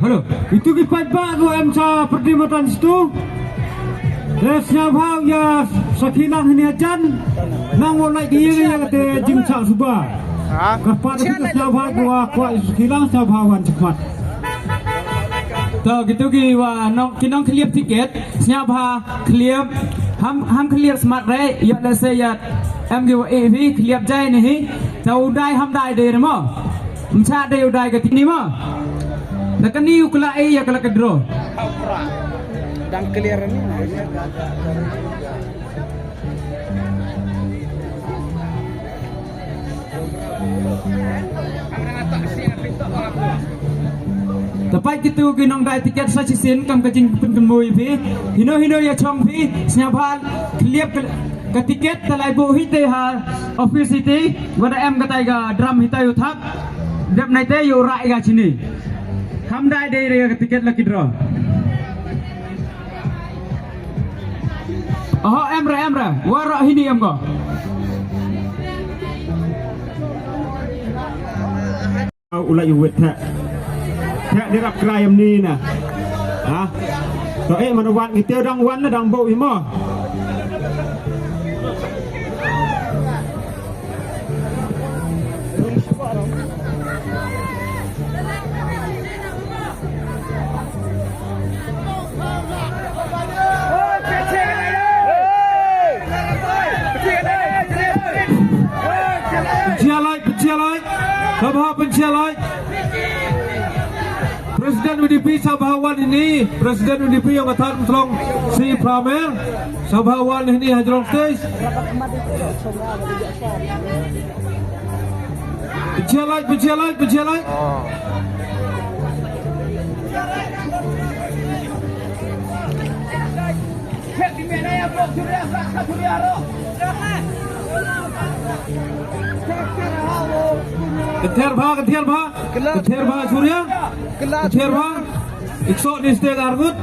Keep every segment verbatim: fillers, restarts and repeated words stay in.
Hello. Itu ki paidbah ko em cha pyrdi matan situ. Te sngewbha ïa sakhi lang hini hajan. Nang wa lai ki ïa te jingcha suba. Ha? Ka pat ki sngewbha ko wa kwa sakhi lang sngewbha wan chakmat. To kitu ki wa nong ki nong khliep tiket sngewbha khliep ham ham khliep smat re ïa le se ïa em ki wa e vi khliep jai ni hi. To u dai ham dai de mo. Mcha de u dai ka tini mo. Da kani u kla e ïa kala ka draw. Dang clear ni. Tapai kitu ki nong dai tiket sa chisin kam ka jing pun kemui phi. Hino hino ïa chong phi sngewbha khliep ka tiket talai bu hi te ha office hi te. Wada em ka tai ka drum hi tai u thap. Dep nai te ïa u rai ka chini. Ham dai dei re ka tiket lucky draw. Oho em re em re. Waro hini em ko. U la yu wet thak. Thak di rap krai em ni na. Ha. To eh mana wan kita dang wan na dang bau imo. Pynchialai, pynchialai. Sabha pynchialai. President U D P sabha wan ini, President U D P yang atar mtlong si Pramer. Sabha wan ini hajrong stage. Pynchialai, pynchialai, pynchialai. Kynthei bha, kynthei bha. Kynthei bha, Surya. Kynthei bha. Iksok ni stek argut.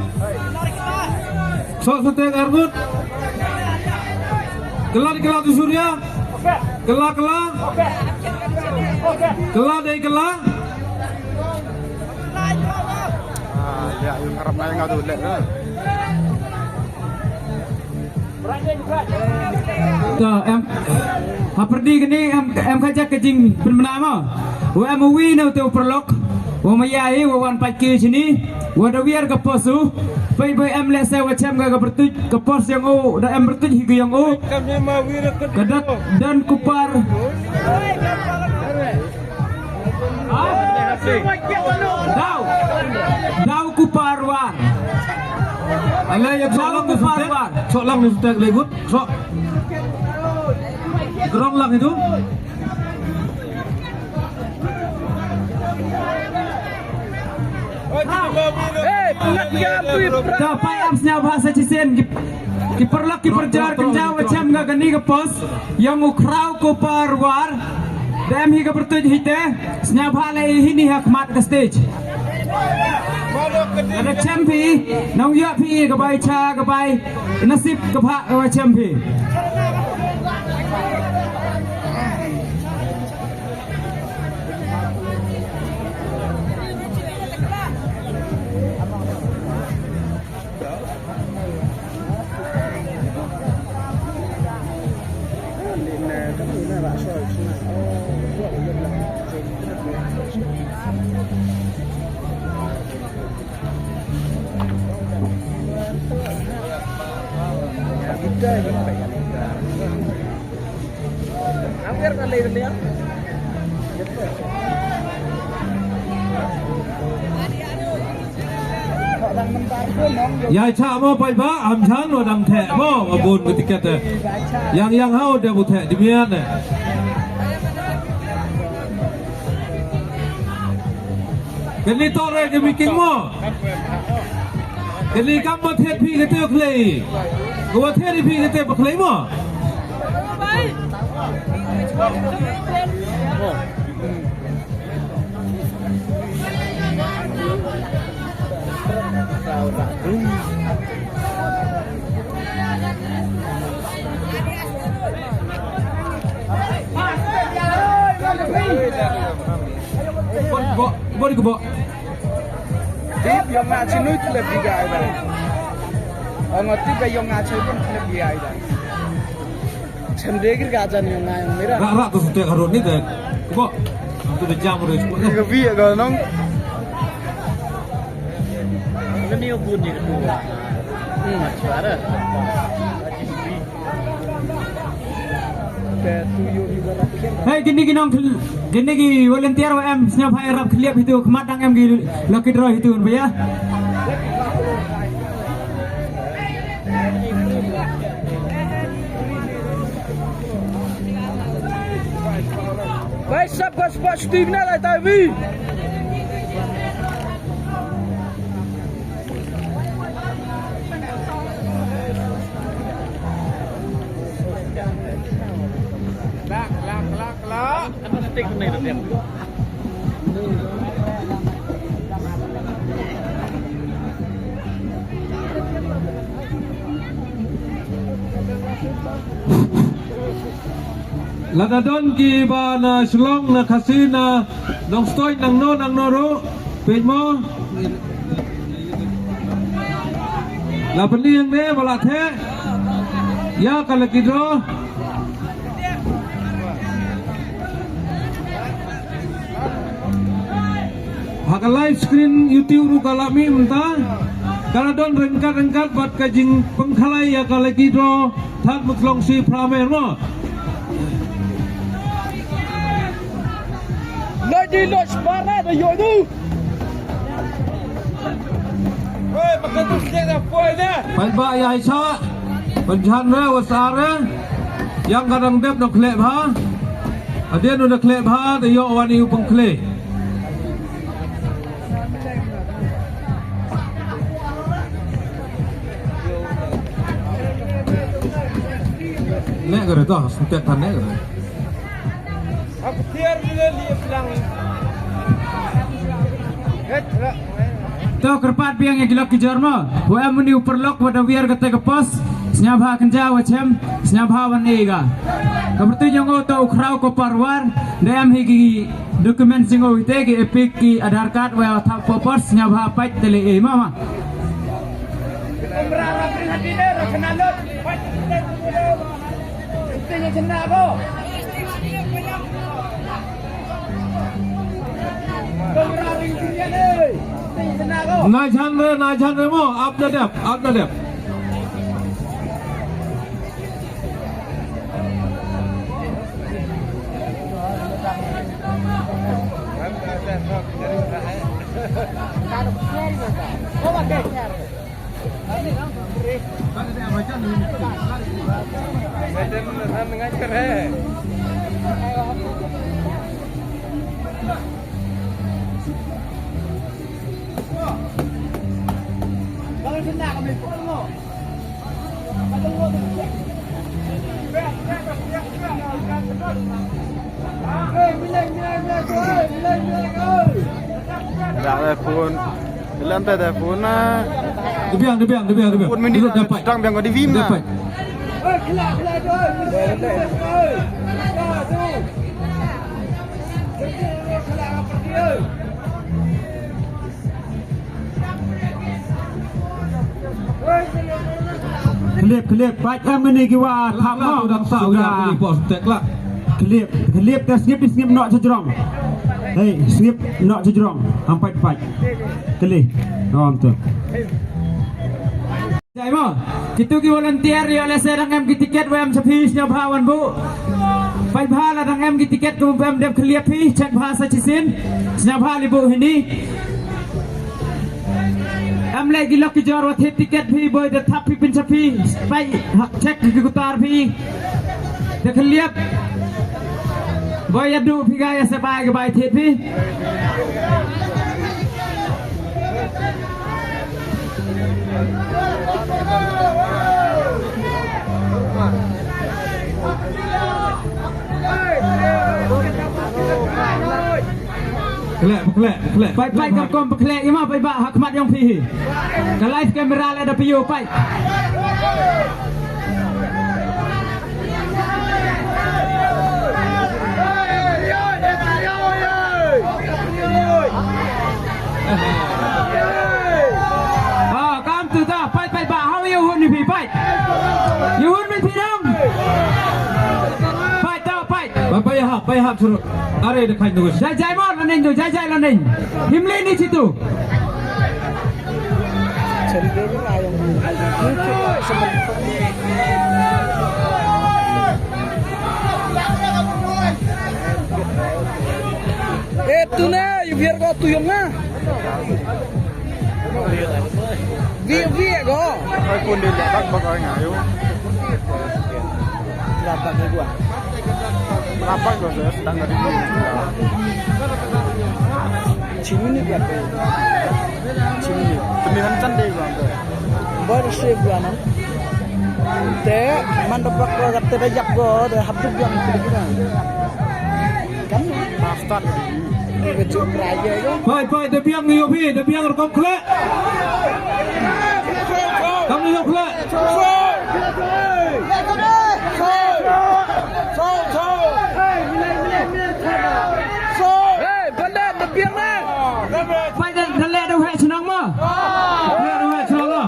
Sok stek argut. Kela di kela tu Surya. Kela kela. Kela dei kela. Ah, ya, yung arap na yung adu lek na. Ta em ha pyrdi kini em em ka jak ka jing pynmna ma. Wa em wi na te u perlok. Wa ma ya hi wa wan pat ki chini. Wa da wiar ka posu. Pai bai em le se wa chem ka ka pertuj ka pos yang u da em pertuj hi ka yang u. Ka dat dan kupar. Dau. Dau kupar war. Ala ya dau kupar war. Sok lang ni sutek legut. Sok. Gerong lang itu. Hey, pengat ya tu. Dapat am snya bahasa cisen. Ki paralok ki parajor, kynja wa chem nga kani ka post, ïa u khraw ko par war. Dem hi ka pyrtuit hi te, sngewbha leh hi ni ha khmat ka stage. Ada chem phi, nong ïa phi ka bai cha, ka bai nasib ka bha ka wa chem phi. Ïa cha mo pai ba am chan wa dang theh mo wa bun ka tiket eh. Yang yang hau de bu theh di mian eh. Kani to re ki miking mo. Kani kam ba thied phi kate ba khlei. Ko ba thied phi kate ba khlei mo. Body ko bo. Tip ïong nga chi nui tlep di ga ai da. Ong tip ïong nga chi nui tlep di ai da. Chem de gir ga jan ïong nga ïong mira. Ra ra tu sute karut ni de. Ko. Tu de jam ro ko. Ga bi ga nong. Ni ni bun ni ko. Hmm, suara. Hei, kine ki nong, kine ki volunteer wa em sngewbha ïarap khlieh hitu, khmat dang em ki lucky draw hitu, bhaiya. Bhai sab ko spa shooting na la ta vi. Lada don kiba na Shillong, na Khasi, na Nongstoiñ, nangno nangno ruh, peit mo. La pyni hangne ba la theh ïa ka lucky draw. Ha ka live screen YouTube ruh ka la mih mynta. Ka la don ryngkat ryngkat bad ka jingpynkhlaiñ ïa ka lucky draw. Thad Mawtlong shi phra mer mo. Lady Loch Bara da yodu. Paidbah ïa i sa. Pynjan re wa sa re. Yang ka dang dep na khleh bha. Hadien u na khleh bha da ïoh wan ïa u pynkhleh. Neh ka re to, sngewtek than neh ka re. To kyrpad biang ïa ki lok ki jor mo. Wa em une u paralok wa da wiar kata ka pos. Sngewbha kynja wa chem, sngewbha wan ïa ka. Ka pyrtuid jong u to u khraw ko parwar, da em hi ki document jong u ite ki EPIC ki Aadhaar card wa thap pos, sngewbha pait te leh ei ma ma. Na jan re, na jan re mo, ap na dep, ap na dep. Dah lah phone. Bilang tak ada phone na. Dia biang, dia biang, dia biang, dia biang. Phone mini. Dia dapat. Tang biang kau di Vim na. Dapat. Khlip, khlip, pait em ini ki wa thap mo. Sudah. Khlip, khlip, te sngip, sngip noh sejrong. Hei, sngip noh sejrong. Hampait, pait. Khlip. Nom tu. Jai mo, kitu ki volunteer ïa lehse dang em ki tiket wa em sha phi sngewbha wan buh. Paidbah la dang em ki tiket kum pem dep khlip phi, check bha sa shisien. Sngewbha leit buh hini. Em leh ki lok ki jor wa thied tiket phi boi da thap phi pyn sha phi. Pai ha check ki kutar phi. Te khlip. Boi ïa duh phi ga ïa sa bai ka bai thied phi. Khleh, khleh, khleh. Pai, pai, ka rukom ba khleh, ima, pai ba, ha khmat jong phi hi. Ka live camera leh da phi ïoh, pai. Bai hap surut. Are de khai nus. Jai jai mo lanin tu, jai jai lanin. Himli ni situ. Eh, tu na, you biar kau tu yang na. Vieh, vieh ko. Ai kun dei leh bak bak ai ngai u. Lapang ke gua. Lapang ko, saya sedang dari dulu. Chimini gua. Chimini. Demi hantan dei gua. Baru save gua na. Te, man da bak ko, kat te da yak ko, da hap duk yang tu gua. Kan? Bastard. Bai, bai, da biang ïa phi, da biang rukom khleh. Kam ïa khleh. Hey, Bandar, da biang na. Bai, da, da leh da waheh shnong mo. Da leh da waheh shnong mo.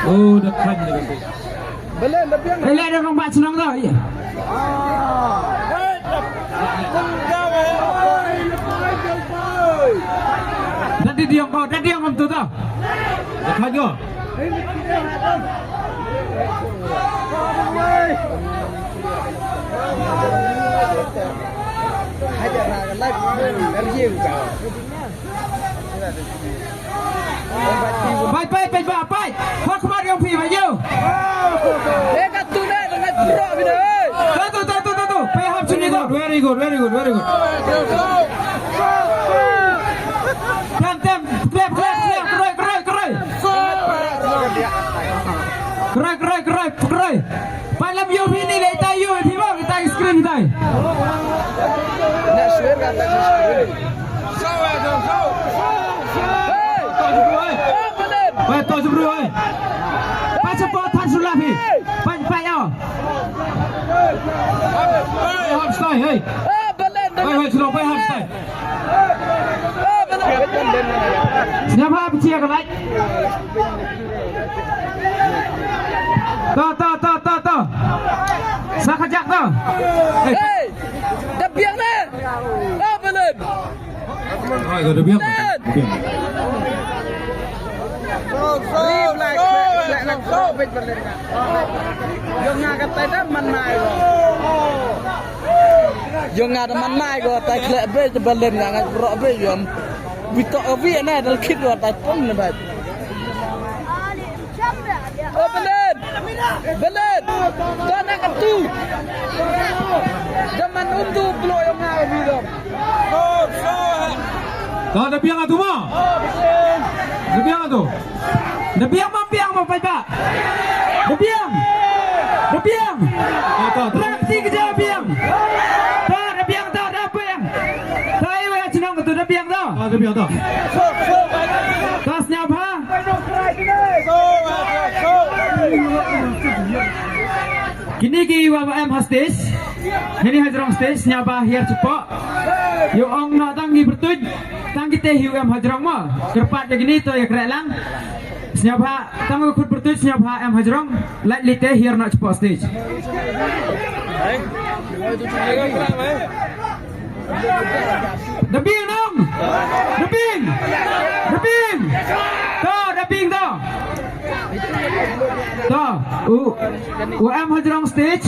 Oh, da khan da. Belen da biang. Belen da rong ba chnong da. Iya. Da di diong ko, da diong am tu da. Da kha jo. Hajar na live. Bai, bai, bai, bai, bai. Hok mat ïa phi, bai, ïa. Eh, kat tu ne, dengan pro bina, eh. Kat tu, kat tu, kat tu. Bai hap sini tu. Very good, very good, very good. Tem, tem. Clap, clap, clap. Kerai, kerai, kerai. Kerai, kerai, kerai, kerai. Palam ïa phi ni, leh tai ïa phi bang, leh tai screen tai. Nak swear kat atas screen. Bai, to jubru, bai. Bai, to jubru, bai. Bai, support than sula phi. Bai, bai, oh. Bai, hap stai, hey. Bai, bai, sula, bai, hap stai. Sngap ha, phi chia ka bai. To, to, to, to, to. Sa ka jak to. Hey. Hey, da biang ne. Oh, Belen. Ai, ko da biang. Belen. Da biang. Yo nga ka tai da man mai ko. Yo nga da man mai ko tai khleh beit Belen nga ngat bro beit yom. Bitok avi na dal khit ko tai pom ne bai. Oh, Belen! Belen! To na ka tu! Jaman um tu blo yong nga bi dong. To da biang atu ma? Da biang atu. Da biang ma biang ma pai ba. Da biang. Da biang. To, to, to. Praktik da biang. To da biang to da biang. To iwa chnong tu da biang to. To da biang to. To sñiawbha. Kine kiwa em ha stage, kine ha jrong stage, sñiawbha hiar chapoh. Ïa ong noh tang ki pyrtuid, tang kite hi em ha jrong mo. Kyrpad ïa kine to ïa khreh lang. Sñiawbha, tang u khut pyrtuid, sñiawbha em ha jrong, lait lite hiar noh chapoh stage. Da biang nong. Da biang. Da biang. To, da biang to. To, u, u em ha jrong stage.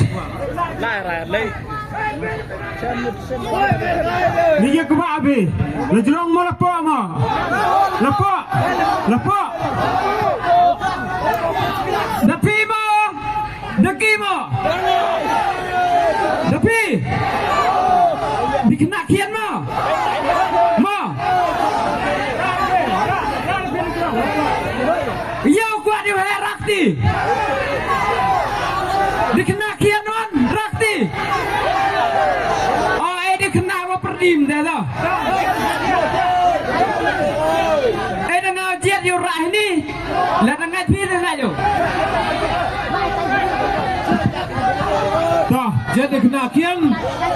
Ni ye kba abi. La jrong mo la po mo. La po. La po. Da phi mo. Da ki mo? Da phi? Di khynnah khian mo? Mo? Ïa u kwah di u heh rakti. Di khynnah khian wan rakti. O, eh, di khynnah wa pyrdim de do. Eh, da nga jied ïa u rah hini. La da ngait phi da ngait ïa u. To, jait da khynnah khian,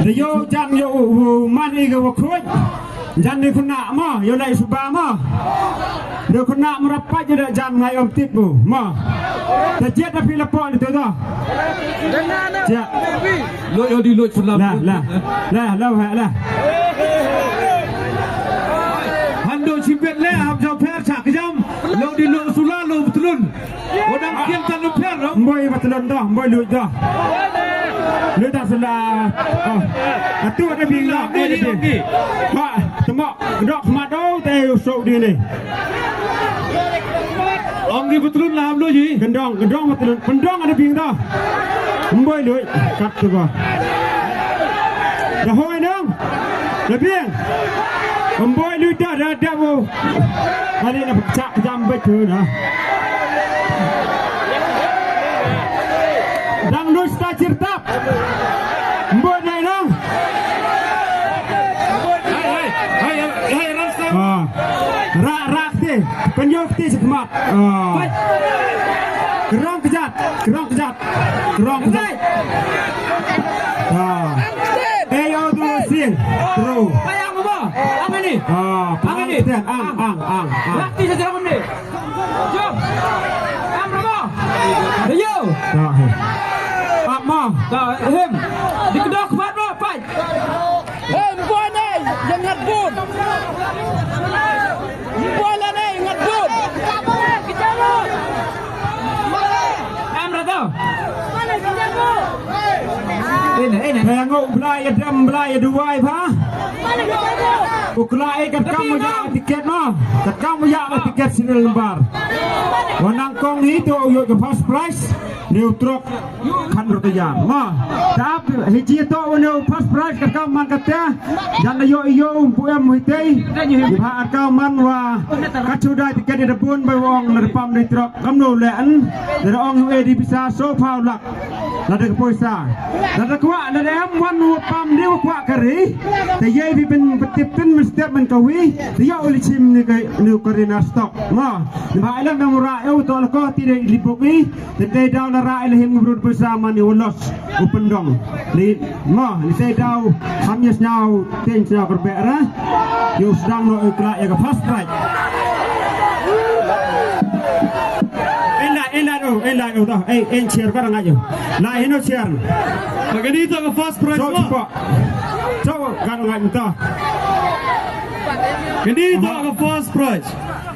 da ïoh jang ïa u, u man i ka wa khuid. Jan ni khun na mo, yo lai suba mo. Ni khun na mo rapat je da jan ngai om tip mo. Mo. Da jet da phi la pok ni tu tu. Jet. Lo yo di lo sulam. La, la. La, la, la. Hando chimbet le, ham jauh per chak jam. Lo di lo sula lo betelun. Odang kian tan lo per lo. Mboi betelun dah, mboi luit dah. Luit dah sula. Oh. Atu ada bing dah. Ada bing. Ha, temak. Kedok mado te usuk di ni. Ong di betelun lah belum ji. Kendong, kendong betelun. Pendong ada bing dah. Mboi lui kat tu ba. Dah hoi nang. Dah bing. Mboi lui dah dah dah mo. Kali nak pecah jam betul dah. Dang lui sta chirtap. Mboi nai nang. Hai, hai, hai, hai, hai, rang sam. Ah. Ra, ra kti. Penyo kti sekmat. Ah. Kerong kejat, kerong kejat. Kerong kejat. Ah. Eh, yo tu sing. Terus. Payang apa? Ang ini. Ah, ang ini. Ang, ang, ang, ang. Ra kti sejarah ni. Jom. Am rama. Ayo. Dah. Ap ma. Dah, hem. Di kedok kuat ma, fight. Hem, buan ai, yang ngat bun. Buan ai, ngat bun. Am rata. Ene, ene. Pengok belai ya dem belai ya duai pha. U Kla e katkam u ïa tiket noh. Katkam u ïa tiket serial number. Wa nang kong hi to u ïoh ka first prize. Ne u trok khan rot ïa. Ma. Tap hi ji to u ne u first prize katkam man kata. Jan da ïoh ïoh u bu em hi tei. Ni pha katkam man wa ka chu dai tiket da bun bai wa ong na pam dei trok. Kam no le an. Da ong u e di pisa so pha u lak. Lada ka poisa. Lada kwah, lada em wan u pam ni u kwah kari. Te ye bi bin betip tin mestep men kawi. Te ya uli chim ni ka ni u kari na stok. Ma, ni ba ilang na mura e u to lako ti dei li boki. Te dei daw la ra ila him brut poisa man ni u los u pendong. Ni ma, ni te daw ham yes nyau ten sna karbek ra. Yu sedang no ikla ya ka first strike. Inda, inda, oh, inda, oh, dah. Eh, en share ka rang aja. Lah, ino share. Kani to ka first prize. Cuba, cuba. Cuba, kan ngai minta. Kani to ka first prize.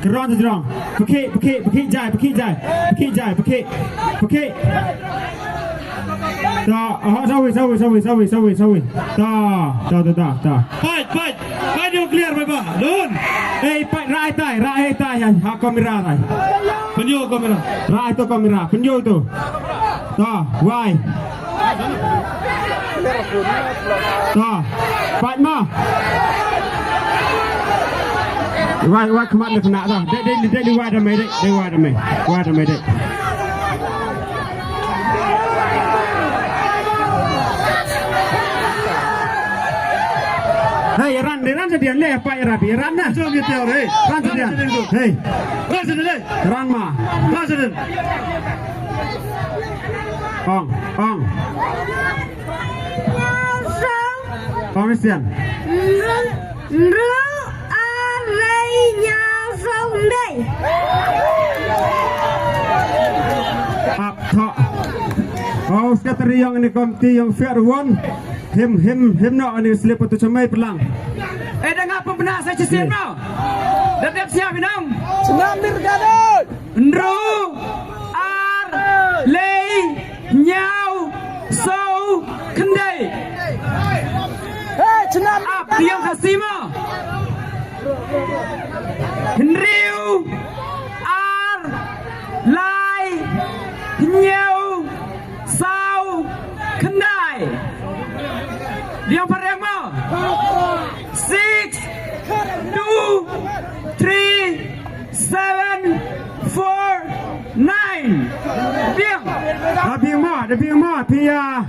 Kerong, kerong. Pekik, pekik, pekik jai, pekik jai. Pekik jai, pekik. Pekik. Ta, ah, sawi, sawi, sawi, sawi, sawi, sawi. Ta, ta, ta, ta, ta. Pait, pait. Pait, ïoh clear, bye, bye. Dun. Eh, pait, rai tai, rai tai, ha, ha, kamera tai. Penyo kamera. Rai to kamera, penyo to. Ta, wai. Ta, pait ma. Wai, wai, kemat ni kena ta. Dek, dek, dek, dek, wai damai, dek, dek, wai damai. Wai damai, dek. Hei, ran, ran sedian le, apa ira bi, ran na. Jom kita, hei. Ran sedian. Hei. Ran sedian, hei. Ran ma. Ran sedian. Ong, ong. Ong sedian. Nru, nru, arei, ñiaw, saw, khyndai. Ap thoh. Oh, secretary yong ni komiti yong Fair One. Him, him, him no ani slip tu chamai pelang. Eh, da nga pun pernah saya chisien no. Da dep siap inang. Senam dir gadot. Nru, ar, lei, ñiaw, saw, khyndai. Hei, chnam. Ap, ïong Khasi mo. Hynriew, ar, lai, hynñiew, saw, khyndai. Ïong phareng mo. Six, two, three, seven, four, nine. Biang. Da biang ma, da biang ma, phi ïa,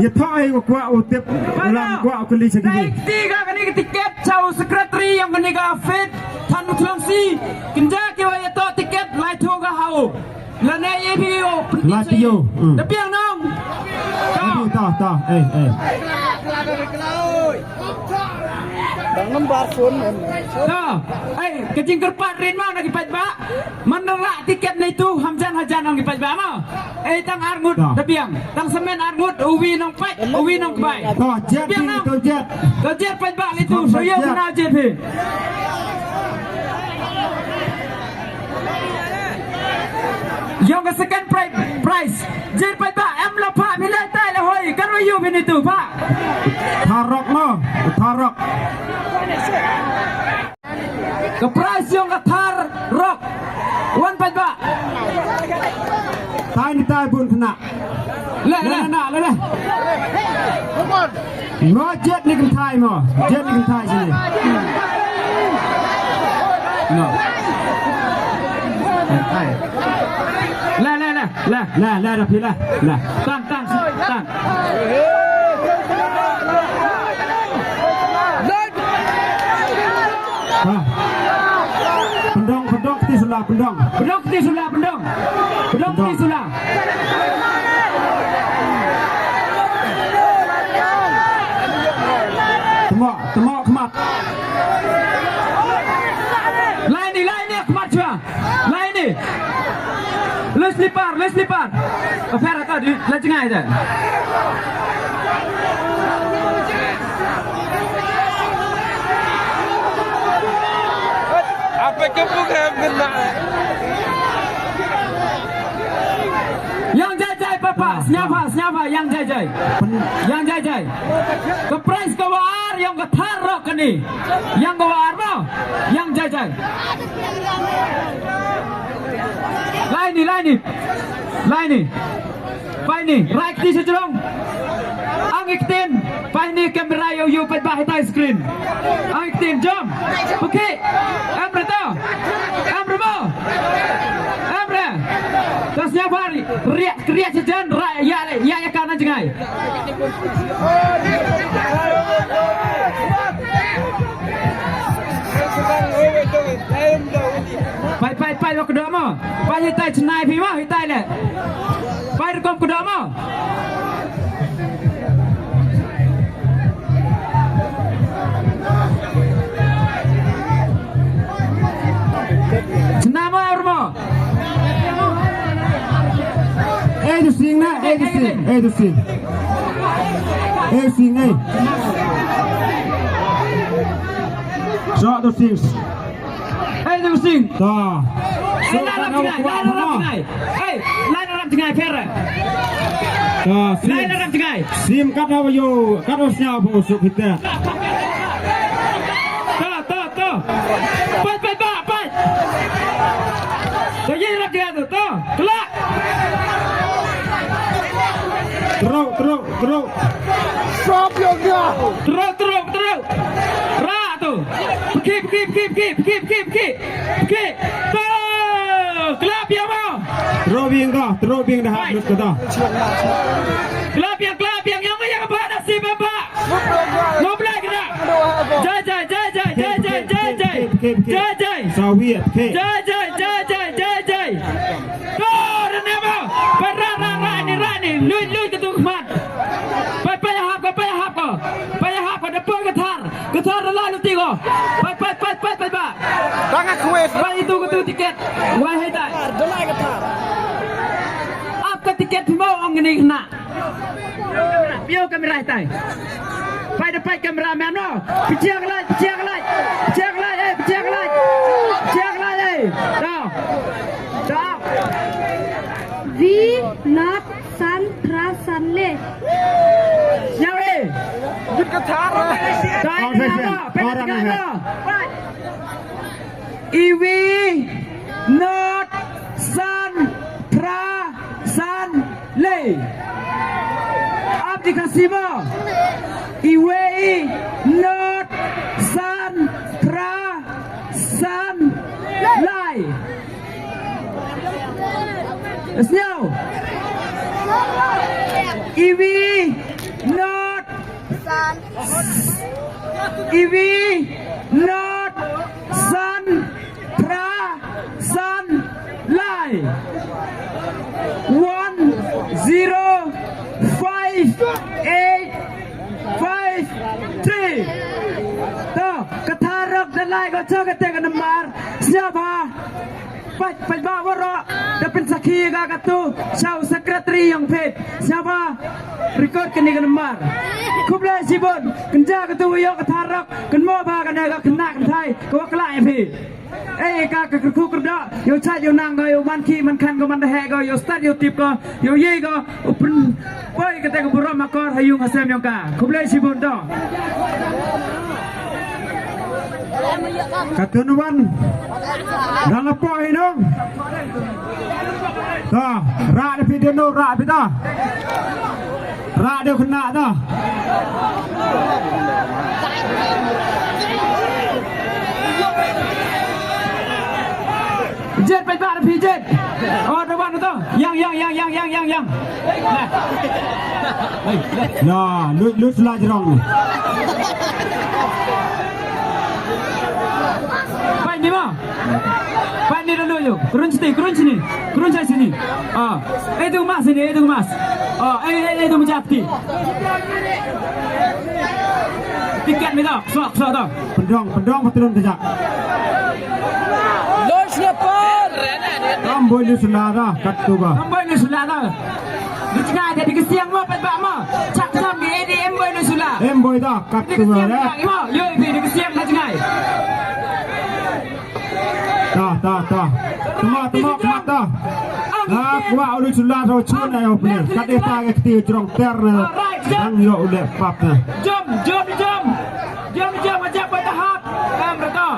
ïa thoh ïa u kwah u tip, u lam kwah u kylli sha ki. Dei kti ka kane ka tiket, cha u secretary ïong kane ka fit, Than Muthlong si, kynja ki wa ïa thoh tiket, lai thoh ka hau. Lane ïa phi u. Lai phi u, hmm. Da biang nong. Da biang, ta, ta, eh, eh. Bang number phone em. To, ai, ka jingkyrpad rit ma na ki paidbah. Man da rah tiket na itu, ham jan hajan ong ki paidbah ma. Ai, tang ar ngut da biang, tang samen ar ngut, uwi nongpait, uwi nongkbai. To, jet biang ni, to jet. To jet paidbah itu, so yo na jet hi. Yong ka second pri-, prize. Jir paidbah em la pha mi lai tai la hoi ka ro yu bini tu pha. Tharok no, tharok. Ka prize yong ka tharok. Wan paidbah. Tai ni tai bun kena. Le, le, le, le. Ngo jet ni kynthai mo. Jet ni kynthai sini. No. Kynthai. La, la, la, la. La, la, la, phi la. La. Tan, tan, tan. Ha. Pendong, pendong kti sula, pendong. Pendong kti sula, pendong. Pendong kti sula. Temo, temo khmat. Lai ni, lai ni khmat chwa. Lai ni. Lu slipar, lu slipar. Ka pher ta di la jngai da. Apa ke bukan kena? Yang jai jai papa, snyapa, snyapa, yang jai jai. Yang jai jai. Ka prize ka war, yang ka thar rok kani. Yang ka war mo, yang jai jai. Lai ni, lai ni. Lai ni. Pai ni, rai kti sejrong. Ang iktin, pai ni kamera yo yo pai bah hitai screen. Ang iktin, jom. Pekik. Em re to. Em re mo. Em re. Tas nyapar, riak, riak sejen, rai, ya, ya, ya, kana jengai. Pai, pai, pai, lo kdo mo. Pai hitai chnai phi mo, hitai le. Pai rukom kdo mo. Chnai mo, ur mo. Eh, du sing na, eh, du sing, eh, du sing. Eh, sing, eh. Sok du sing. Eh, du sing. Ta. Eh, lai ram jngai, lai ram jngai. Eh, lai ram jngai, pher. Ta, sing. Lai ram jngai. Sim kat hawa yo, kat hawa sñiaw bo suk kita. Ta, ta, ta. Pat, pat, pat, pat. Ta, ye ram jngai tu, ta. Kelak. Teruk, teruk, teruk. Stop your gun. Teruk, teruk, teruk. Ra tu. Pekik, pekik, pekik. Pekik. Tu. Kelap ya mo. Teruk bing dah, teruk bing dah. Hai. Lut kata. Kelap ya, kelap ya. Yang yang pada si baba. Ngoblai kena. Jai, jai, jai, jai, jai, jai, jai, jai. Pekik, pekik, pekik. Jai, jai. Sawi, pekik. Jai, jai, jai, jai, jai, jai. To, rane ba. Ba ra, ra, ra, ni, ra, ni. Lui, lui, ka tu khmat. Pai, pai, hap ka, pai, hap ka. Pai, hap ka, da poi ka thar. Ka thar la lu ti ko. Pai, pai, pai, pai, pai, ba. Tang a kwes. Pai itu ka tu tiket. Wai hai tai. Ap ka tiket phi mo ong ni na. Pio kamera tai. Pai da pai kamera man no. Pijak lai, pijak lai. Pijak lai, eh, pijak lai. Pijak lai, eh. Dah. Dah. Vi not san tra san le. Siapa, eh? Jut ke thar. Dah, ini apa? Orang, orang. Pai. Iwi not san tra san le. Ap di Khasi mo. Iwi not san tra san lai. Sñiaw. Iwi not Iwi not san tra san lai. One zero five eight five three. To. Lai ko cha kata ka nambar. Siapa? Pat pat ba waro. Da pynsakhi ka katu. Sha u secretary ïong phi. Siapa? Record kane ka nambar. Khublei shibun. Kynja katu ïong ka tharok. Kynmo ba kane ka khynnah kynthai. Ka wa khlaiñ phi. Ei ka ka kyrkhu kyrdoh. Ïoh chait ïoh nang ko ïoh man ki man khan ko man da heh ko ïoh stad ïoh tip ko. Ïoh ïei ko. U pynpoi kata ka burom akor ha ïung ha sem ïong ka. Khublei shibun to. Katun wan. Dang apo hi nong. To, rah da phi denu, rah phi to. Rah da khynnah to. Jet, peit ba phi jet. Oh, da wan to. Yang, yang, yang, yang, yang, yang, yang. Nah. Hei, hei. Nah, lut, lut sela jrong ni. Peit ni ma. Peit ni da lut yu. Krun sini, krun sini. Krun sini. Ah. Eh, tu mas ni, eh, tu mas. Ah, eh, eh, eh, tu macam ti. Tiket ni dah. Sok, sok dah. Pendong, pendong, betul dah. Los lapar. Amboi lut sela dah, kat tu ba. Amboi lut sela dah. Di tnga da di kasiang mo, pat ba mo. Chak tam di A D M boi lut sela. Em boi dah, kat tu ba. Di kasiang dah, imo, yo, di kasiang dah tnga. Tah, tah, tah. Tuma, tuma, tuma, tah. Ah, kwa ulu sula ro chun ayo ple. Kate ta ke kti jrong ter na. Dang yo ule pap na. Jom, jom, jom. Jom, jom, aja pa tahap. Kam rata.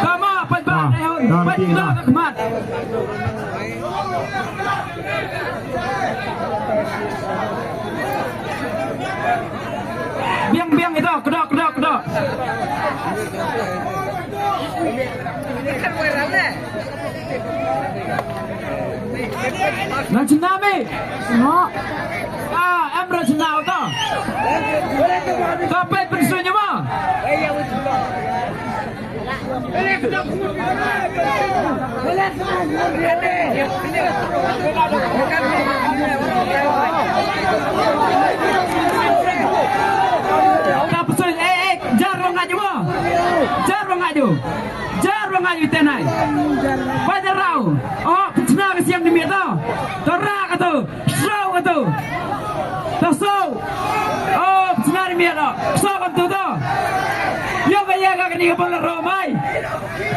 Kama pa ba. Dang tina. Biang, biang ito, kedok, kedok, kedok. Nang cina mi. No. Ah, em ra cina to. Tapi pensunya ma. Ka psoi, eh, eh, jar wa ngaju. Jar wa ngaju. Jar wa ngaju tenai. Pada rau. Oh, pchna ka siang ni mi to. To ra ka to. Srau ka tu. Ta sau. Oh, snar miat lo. Sau ka tu tu. Yo ka ya ka ni ka Bolero mai.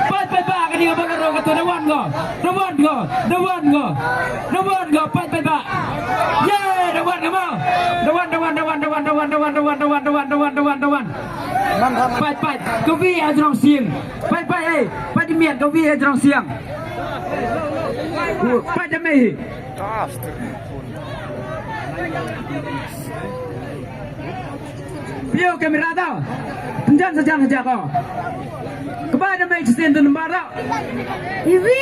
Pat pat pat ka ni ka Bolero ka tu, da wan go. Da wan go. Da wan go. Da wan go. Pat pat pat. Ye, da wan go mo. Da wan, da wan, da wan. Pat pat. Ka wi ha jrong siang. Pat pat, eh. Pat di miat ka wi ha jrong siang. Pat da mei. Pio kamera tau. Pynjan sajan haja ko. Kaba da mai chisien tu nambar tau. Iwi,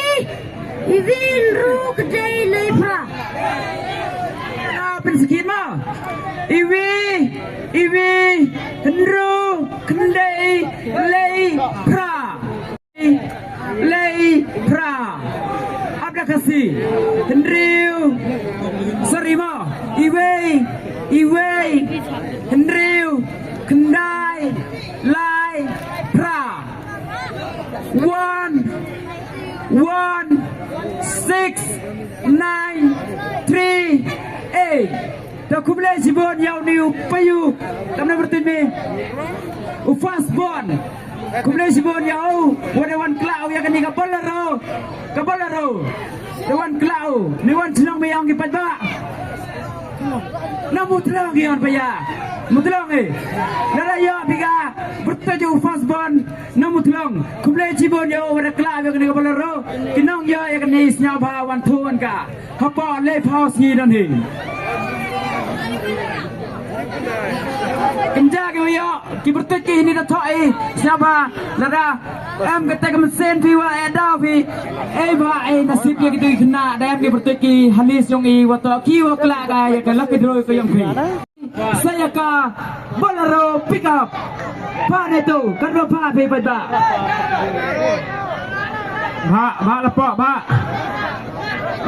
iwi hynru khyndai lai phra. Ah, pynskit ma. Iwi, iwi hynru khyndai lai phra. Lai phra. Ap da Khasi. Hynriew. Sorry mo. Iwei. Iwei. Hynriew. Khyndai. Lai. Phra. One. One. Six. Nine. Three. Eight. Ta khublei shibun ïa u ni u payu. Kam na bertun mi. U first born. Khublei shibun ïa u. Wa da wan kla u ïa kani ka Bolero. Ka Bolero. Da wan kla u. Ni wan chnong me ïa ki pat ba. Na Mutlong ki wan pa ïa. Mutlong eh. Na da ïa pika. Bertaju first born. Na Mutlong. Khublei shibun ïa u wa da kla u ïa kani ka Bolero. Ki nong ïa ïa kani sñiaw ba wan thu wan ka. Hapa lei phaw sngi don hi. Kynja ki wei ïa ki pyrtuit ki hini da thoh i sñiaw ba lada em kata ka mynsiem phi wa eh daw phi. Ei ba ei nasib ïa ki tu i khynnah da em ki pyrtuit ki hali sñiong i wa thoh ki wa kla ka ïa ka lucky draw ka ïong phi. Sa ïa ka Bolero pickup. Pha ne tu, kan ro pha phi bad ba. Ba, ba la pok, ba.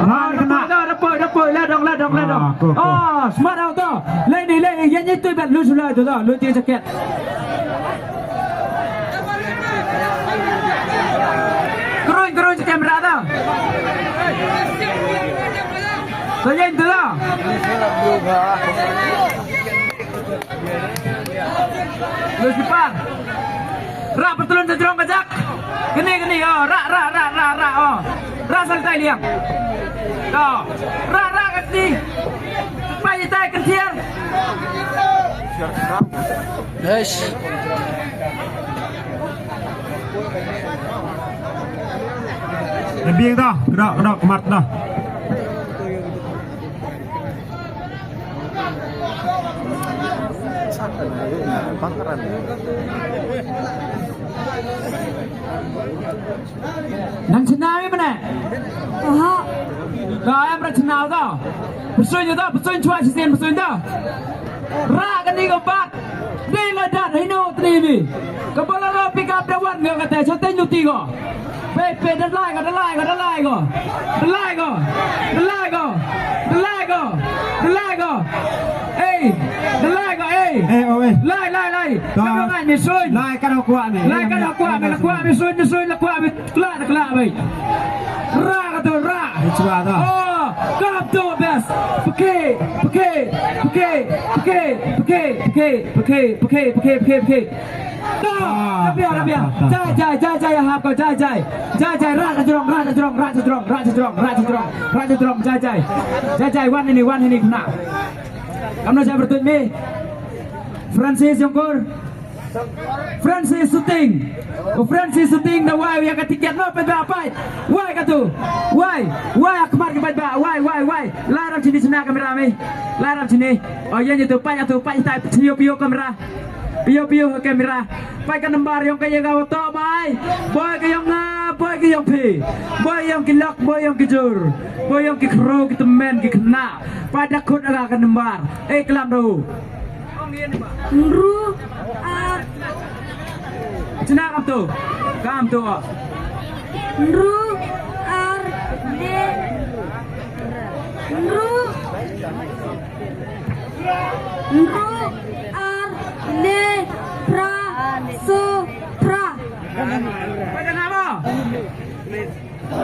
Ba ne kena. Da pok, da pok, la dong, la dong, la dong. Ah, cool, cool. Oh, smart auto. Lai ni, lai ni, ïa ni tu bad lu sula tu da, lu ti jaket. Tanya itu lah. Lu sipar. Rah patlun sa jrong kajak. Kini, kini, oh, rah, rah, rah, rah, rah, oh. Rah sa tai liang. To. Rah, rah kat ni. Pai tai kan tiar. Yes. Lebih dah, kedok, kedok, kemat dah. Nang chynna ïa mane? Aha. Da em ra chynna da. Pyrsuin da, pyrsuin chwa shisien pyrsuin da. Ra kani ka bat. Dei la dat hino tri bi. Ka Bolero pickup da wan ga kata chaten nyuti go. Pe pe da lai go, da lai go, da lai go. Da lai go. Da lai go. Da lai go. Da lai go. Ei, da lai go ei. Eh, oh, eh. Lai lai lai. Ka ngai ni suin. Lai ka da kwah ni. Lai ka da kwah ni, la kwah ni suin, ni suin la kwah ni. Kla da kla bai. Ra ka tu ra. Chwa da. Oh, ka tu best. Pake, pake, pake, pake, pake, pake, pake, pake, pake, pake. To, ah, rabia, rabia. Jai, jai, jai, jai, hap ko, jai, jai. Jai, jai, ra ka jrong, ra ka jrong, ra ka jrong, ra ka jrong, ra ka jrong, ra ka jrong, jai, jai. Jai, jai, wan ini, wan ini kena. Kamno jai bertut ni. Francis Jongkur. Francis Suting. U Francis Suting da wai ïa ka tiket no peit ba peit. Wai ka tu. Wai. Wai akmar ka peit ba. Wai, wai, wai. Laram sini sena kamera mi. Laram sini. Oh ïa ni tu peit tu peit tai pio pio kamera. Pio pio kamera. Peit ka nambar ïong ka ïa ka to bai. Boi ka ïong nga, boi ka ïong phi. Boi ïong ki lok, boi ïong ki jur. Boi ïong ki kro, ki temen, ki kena. Peit da khut ka nambar. Eh klam do. Hynru ar. Chna kam tu. Kam tu. Hynru ar le. Hynru. Hynru ar le phra so phra. Pada nama?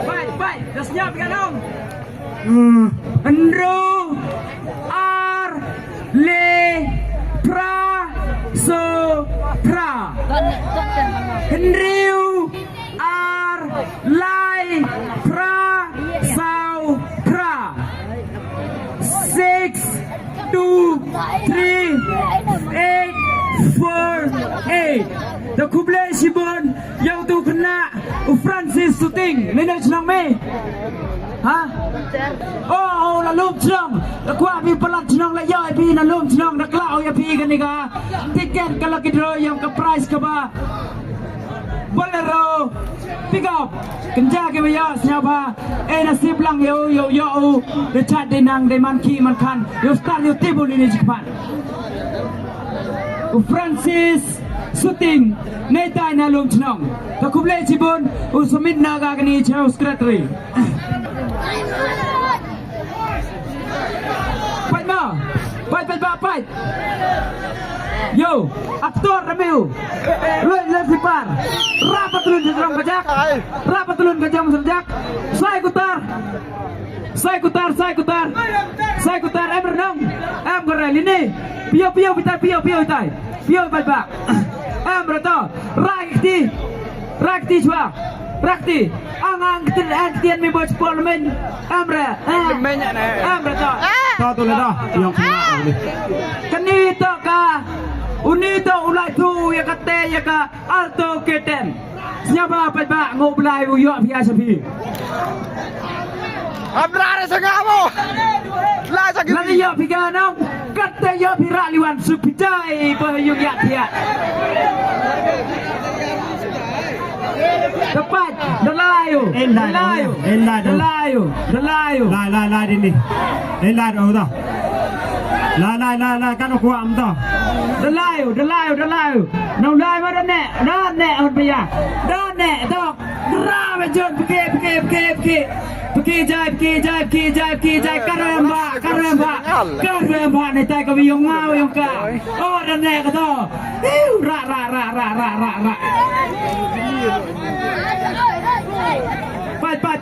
Bai, bai, dah senyap kan, Om? Hmm. Hynru ar le phra so phra. Hynriew ar lai phra saw phra. Six two three eight four eight. Da khublei shibun. Ïa utu u khynnah u Francis Suting, ne ne chnong me? Ha? Oh, oh, la lum chnong. La kwah phi palat chnong la ïoh phi na lum chnong da klah ïa phi kane ka tiket ka lucky draw ïa ka prize kaba Bolero pickup. Kynja ki ba ïoh sñiawbha. Eh nasib lang ïa u ïa u ïa u. Richard Denang Deman ki man khan ïa u star ïa u tibul ini jikpan. U Francis Suting, neitai na lum chnong. Ka khublei chibun, u Sumit Naga kani cha u secretary. Pait ma, pait, pait ba, pait. Yo, aktor ramiu. Lui, lui sipar. Rap patlun jrong kajak. Rap patlun kajak, kajak. Sai kutar. Sai kutar, sai kutar. Sai kutar, em renong. Em gore, lini. Pio, pio, bitai, pio, pio, bitai. Pio, bitai, ba. Em reto. Rakti. Rakti chwa. Rakti. Ang, ang, kti, ang, kti, mi boj parliament. Em re. Eh. Em reto. Ta tu le da. Yang kena ni. Kani to ka. Uni to ulai tu ya kate ya ka. Alto K ten. Sñiawbha paidbah nga u Blai u ïoh phi ïa sha phi. Amra re sanga mo. La sa ki. Lada ïoh phi ga nong. Katte ïoh phi rah liwan suk phi jai ba yung ïa phi ïa. Tepat, da lai u. Endai, da lai u. Endai, da lai u. Da lai u. Lai, lai, lai dini. Endai, da udah. Lai, lai, lai, lai, kan aku am dah. Da lai u, da lai u, da lai u. Nau lai ma da ne, da ne hon pia. Da ne dok. Ra me jon pike pike pike pike. Pike jai pike jai pike jai pike jai karamba karamba. Karamba ne tai ka bi yong ma yong ka. Oh da ne ka to. Iu ra ra ra ra ra ra ra. Pat pat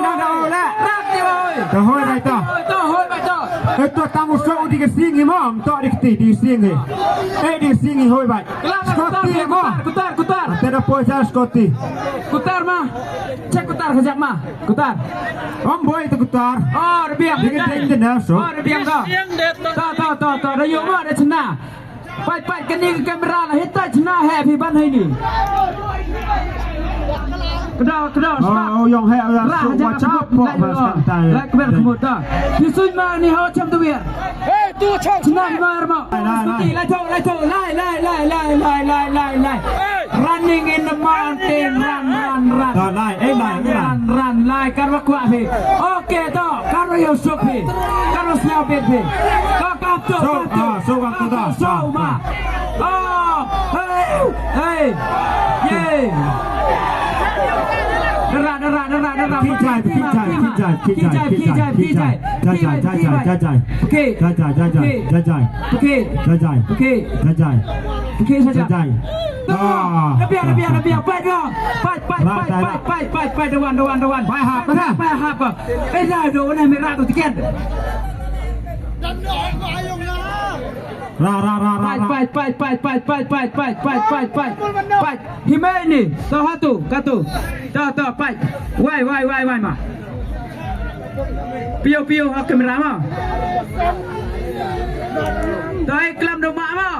Hoi, da, da, hoi, la. Rap ni, hoi. Da, hoi, bai, da. To, hoi, bai, to. Eh, to, tang u suk u dei ka sing hi mo, to dei ka ti, dei ka sing hi. Eh, dei ka sing hi, hoi, bai. Klam, Scotty, kutar, mo. Kutar, kutar, kutar. Ate da poi sa Scotty. Kutar, ma. Check kutar, kajak, ma. Kutar. Om boy, to kutar. Oh, rebiang. Dei ka dei ka na so. Oh, rebiang, to. To, to, to, to. Da ïoh, ma, da chna. Pait, pait, kane ka kamera la hitai chna he phi ban hai ni. Kdo, kdo, oh, stop. Oh, yong he, oh, ra, so, ma chap, pok, lai, bas, oh, kan tai. Lai, kmer, kemut, dah. Phi suin ma ni ho cham tu wir. Hey, tu cham. Chna ma, ma. Lai, lai, lai. Lai, to, lai, to, lai, lai, lai. Hey. Running in the mountain, run, run, run. Dah, lai, eh, lai, lai. Run, run, lai, kar wa kwah phi. Okay, to, kar wa ïoh suk phi. Kar wa sñiaw bit phi. Ka kap to, so, kap to. Ah, so, kap to, dah. So, ma. Oh, hey, hey, yay. Dara, dara, dara, dara. Kijai, kijai, kijai, kijai, kijai, kijai. Jajai, jajai, jajai. Okay. Jajai, jajai, jajai. Okay. Jajai. Okay. Jajai. Okay, saja. Jajai. Ah. Rebiang, rebiang, rebiang. Pait, pait, pait, pait, pait, pait, pait, pait, dewan, dewan, dewan. Pait hap, pait hap. Pait hap. Eh, dah, dah, dah, merah tu tiket. Ra, ra, ra, ra, ra. Pait, pait, pait. Pait. Hi mei ni. To ha tu, ka tu. To, to, pait. Wai, wai, wai, wai, ma. Piu, piu, ha kamera ma. To ai klam do ma ma.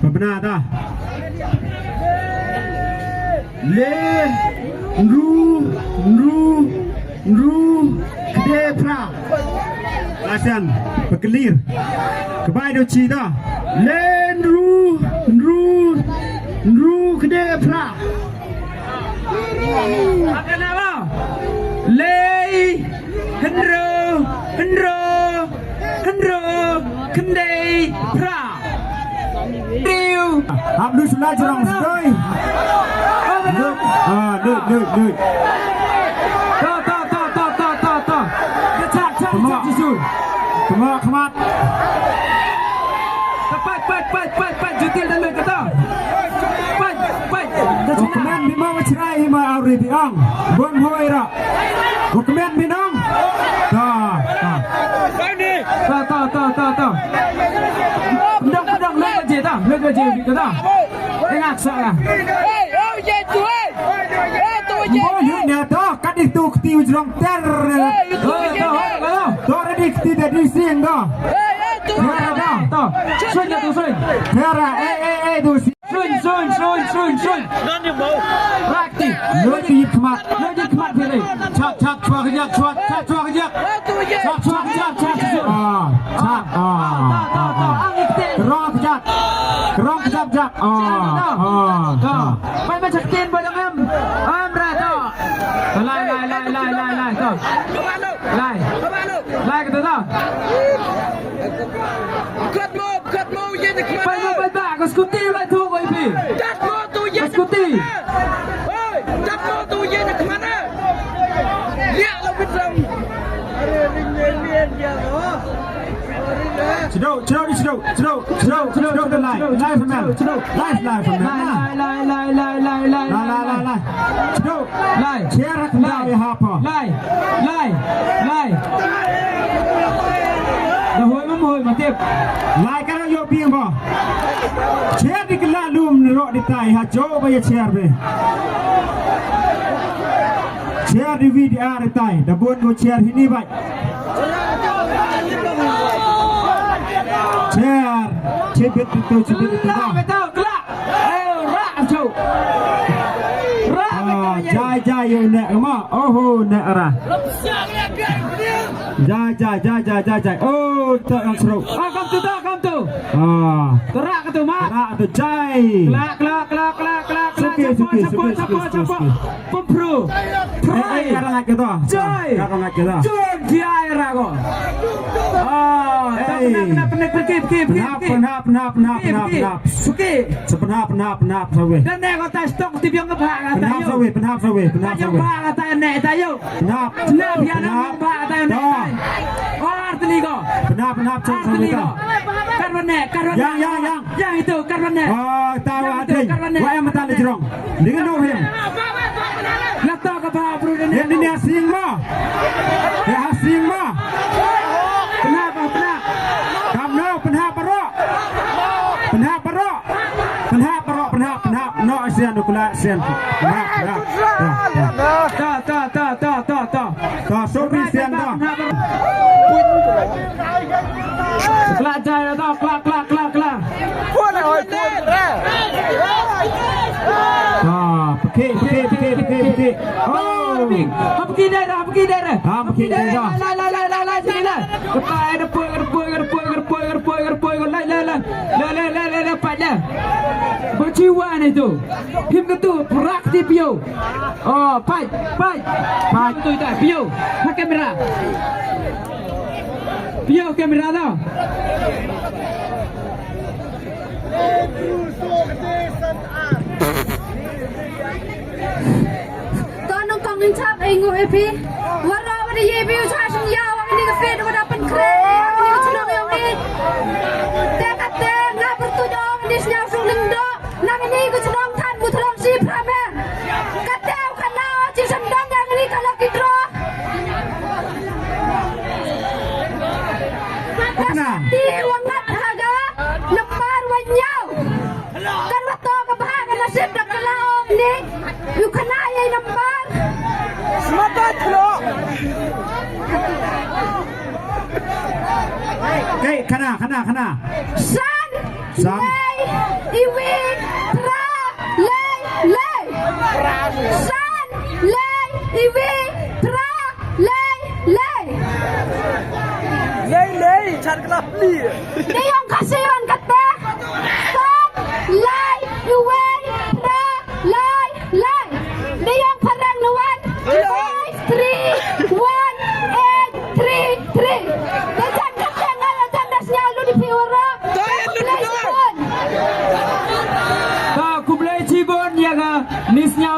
Pabna ta. Le, nru, nru, nru, kde phra. Asan, paklir. Kbai do chi ta. Le, nru, nru, nru, kde phra. Akan apa? Le, hynriew, hynriew, hynriew, khyndai, phra. Hynriew. Hap lut sula jrong sdoi. Lut. Ah, lut, lut, lut. Kel da leh kata. Pait, pait. U kmen bino wa chrai hi ma auri bi ong. Bun hoi ra. U kmen bino. Ta, ta. Ta, ta, ta, ta, ta. Dong, dong, leh je ta. Leh je bi kata. Engak sa la. Hey, oh, ye tu, hey. Hey, tu, ye. Mo yu ne to, ka di tu kti u jrong ter. Hey, tu, ye. To, to, to. To re di kti da di sing to. Hey, hey, tu. Ter da. To. Sun da tu sun. Ter, eh, eh, eh, tu sing. Sun, sun, sun, sun, sun. Rakti. Lo di khmat. Lo di khmat phi re. Chap, chap, chua kejap, chua, chap, chua kejap. Chap, chua kejap, chap, chua. Ah, chap, ah, ah, ah. Rong kejap. Rong kejap, jap. Ah, ah, ah. Pai ma chak tin ba dang em. Em ra to. Lai, lai, lai, lai, lai, lai, to. Lai. Lai kata to. Kat mo, kat mo, ye ni khmat. Pai mo, pai ba, ka skuti lai tu, oi pi. Kat mo tu, ye ni khmat. Ka skuti. Oi, kat mo tu, ye ni khmat. Lia lo bit lam. Chido, chido, chido, chido, chido, chido, chido, live, live, live, live, live, live, live, live, live, live. Chido. Lai. Chair khndaw ïa ha pa. Lai. Lai. Lai. Da hoi ma hoi ma tip. Lai ka rang ïoh biang ba. Chair di kylla lum ne roh di tai ha jo ba ïa chair be. Chair di wi di ar di tai. Da bun ko chair hini bai. Chair. Chibit itu, chibit itu. Kylla, kylla. Eh, ra, chau. Ra, ah, jai, jai, yo, ne, ma. Oho, ne, ra. Jai, jai, jai, jai, jai, jai. Oh, tak, ang seru. Ah, kam tu, tak, kam tu. Ah. Terak ke tu, mak. Terak tu, jai. Kelak, kelak, kelak, kelak, kelak, kelak. Suki, suki, suki, suki, suki. Pempru. Eh, eh, ka rang kita. Jai. Ka rang kita. Jai, jai, ra ko. Ah, eh. Penap, penap, penap, penap, penap, penap, penap, penap, penap, penap. Suki. Penhap, penhap, penhap, sawe. Dan ne ko tas tok ti biang ke bha ka penhap sawe, penhap sawe, penhap sawe. Bha ka ta ne ta yo. Penhap. Penhap ya na bha ka ta ne ta. Oh, arteli ko. Penhap, penhap, sawe. Arteli ko. Karwan ne, karwan ne. Yang, yang, yang. Yang itu, karwan ne. Oh, tawa adring. Wa em mata le jrong. Dengan no him. Lata ka bha bru ne. Yang ni asing ma. Ya asing ma. Penhap, penhap. Kam no, penhap baroh. Penhap baroh. Penhap baroh, penhap, penhap. No, sian, no, kula, sian. Penhap, penhap. Ta, ta, ta, ta, ta, ta. Ta, sorry, sian, ta. Penhap baroh. Kla jai, ta, kla, kla, kla, kla. Ta, pekik, pekik, pekik, pekik, pekik. Oh. Ha pekik dai dah, ha pekik dai dah. Ha pekik dai dah. Lai, lai, lai, lai, lai, sini lai. Ketai, depoi, depoi, depoi, depoi, depoi, depoi, lai, lai, lai. Lai, lai, lai, lai, lai, pat lai. Bachiwa ni tu. Him ke tu, perak ti pio. Oh, pat, pat. Pat. Tu ita, pio. Ha kamera. Pio kamera tau. To nyngkong ngin chap ai nguh ïa phi. Waroh wat ïa phi u sha shyngiaw wa kane ka field wa da pynkhreh ïa kane ka chnong ïong i. Te kate nga pyrtuid ong kane sngiaw shu lyngdoh. Na kane ka chnong than Muthlong shi phra mer. Kate u khana o chi shandong ïa kane ka lucky draw. Ka shakti wa ngat ha ka nambar wa hynñiew. Kan wa to ka bha ka nasib da ka la ong ni. U khana ïa i nambar. Sma ta thlo. Kei, khana, khana, khana. San. San. Lei, iwi, phra, lei, lei. San, lei, iwi, phra, lei, lei. Lei, lei, chan kla pli. Dei ong Khasi wan kata. San, lei, iwi, phra, lei, lei. Dei ong Phareng na wan. Five three one eight three three. Dei chan kata ngal chan da sngiaw lut ïa phi waroh. Khublei shibun. Ka khublei shibun ïa ka ni sngiaw.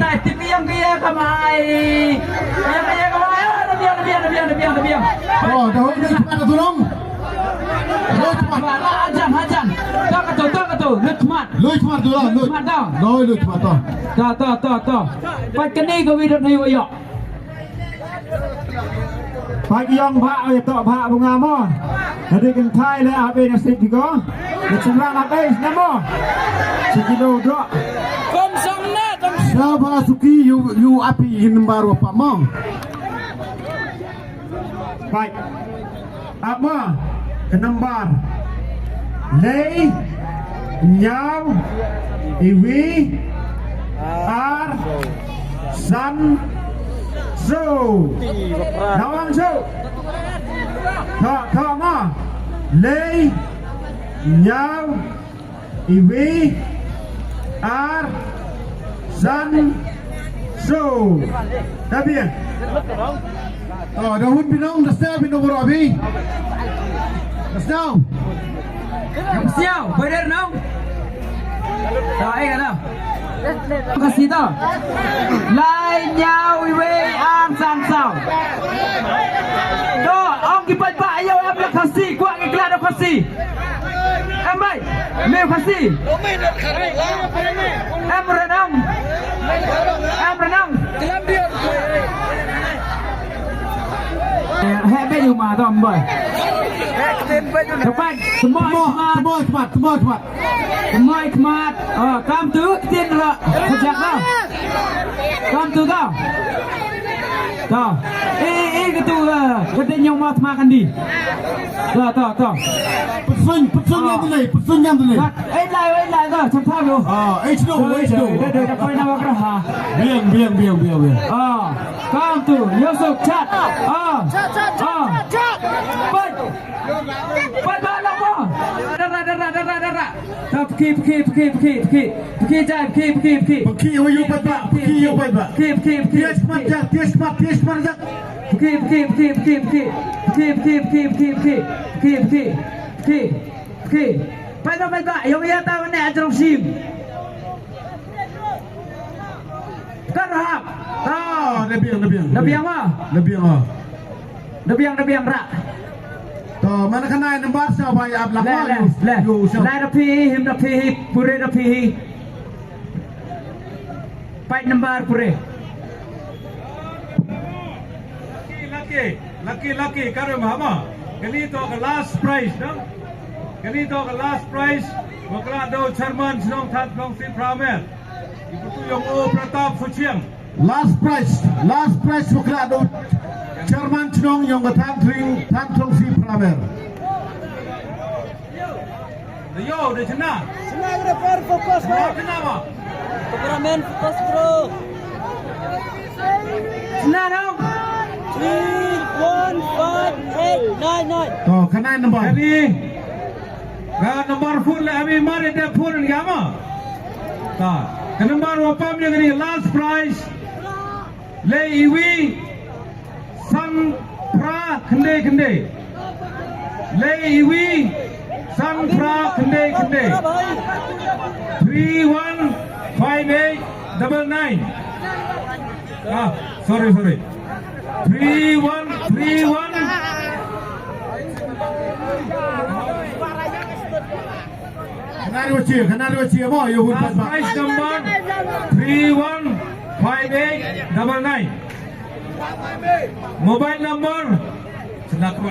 tai, tip ïa ka ïa ka mai. Ïa ka ïa ka mai. Ah, da biang, da biang, da biang, da biang, da biang. Oh, da hoi, da cepat tu dong. Hajan, hajan. Ta ka to, ta ka to. Lut mat. Lut mat tu lah, lut. Lut mat tau. Doi lut mat tau. Ta, ta, ta, ta. Pat kane ka wi dot hoi wa yok. Pat ïong bha, ïa to bha bunga mo. Hadi kan thai le abe nasib di ko. Le chumra la dai sna mo. Sikilo do. Kom sam na, kom Sa ba suki yu yu api in baru apa mo. Pat. Ap ma, ka nambar. Lei, ñiaw, iwi, ar, san, so. Nawang so. Tho, tho ma. Lei, ñiaw, iwi, ar, san, so. Da biang. Oh, da hun binong, da sñiaw binong baroh abi. Da sñiaw. Da sñiaw, boy der nong. Da, eh, kata. Khasi to. Lai, ñiaw, iwi, ar, san, saw. To, ong ki paidbah ïa u em la Khasi, kwah ki khlad u Khasi. Em bai, me Khasi. Em Ranong. Em Ranong. Eh, heh bai u ma dom bai. Tepat, semua, semua, semua, semua, semua. Mai khmat. Ah, kam tu ktien ra. Khajak ka. Kam tu ka. Ta. Eh, eh, katu, ah, kata nyong mat ma kandi. Ta, ta, ta. Putsun, putsun yang tu ni, putsun yang tu ni. Eh, lai, eh, lai ka. Cham tham lo. Ah, eh, chno, eh, chno. Dah, dah, dah, koi na wakra ha. Biang, biang, biang, biang, biang. Ah, kam tu, Yusuf, chat. Ah. Chat, chat, chat, chat. Pai. Pai ba la mo. Dara, dara, dara, dara. Ta pki, pki, pki, pki, pki. Pki jai, pki, pki, pki. Pki ïa u paidbah, pki ïa u paidbah. Pki, pki, pki. Tias mat ja, tias mat, tias mat ja. Pki, pki, pki, pki, pki. Pki, pki, pki, pki, pki. Pki, pki, pki, pki. Paidbah, paidbah. Ïong ïa ta wan ne ajrong sim. Ka rahap. Ah, da biang, da biang. Da biang ma. Da biang ma. Da biang, da biang rak. To, man ka nai nambar sa bai ap lak ma. Le, le, le. Lai da phi, him da phi, pure da phi. Paid nambar pure. Lucky, lucky, lucky, lucky, karim hama. Kani to ka last prize, no? Kani to ka last prize. Wa ka la dei chairman shnong Thantnong Sipra Mer. Iputu yong o Pratap Suchiang. Last prize, last prize wa ka la dei chairman shnong yong ka Thantring, Thantnong Sipra Mer. Yo, de chna. Chna, re, per focus, bro. Chna ba. Cameraman, focus, bro. Chna, no? Three, one, five, eight, nine, nine. To, ka nai number. Kani. Ka number phone le, ami mari de phone ni ama. Ta. Ka number wa pam ïa kane last prize. Lei iwi san phra khyndai khyndai. Lei iwi san phra khyndai khyndai. Three one five eight double nine. Ah, sorry, sorry. Three one three one. Khyndai ruh chi, khyndai ruh chi mo, ïa hun. Last prize number three one five eight double nine. Mobile number. Senda kro.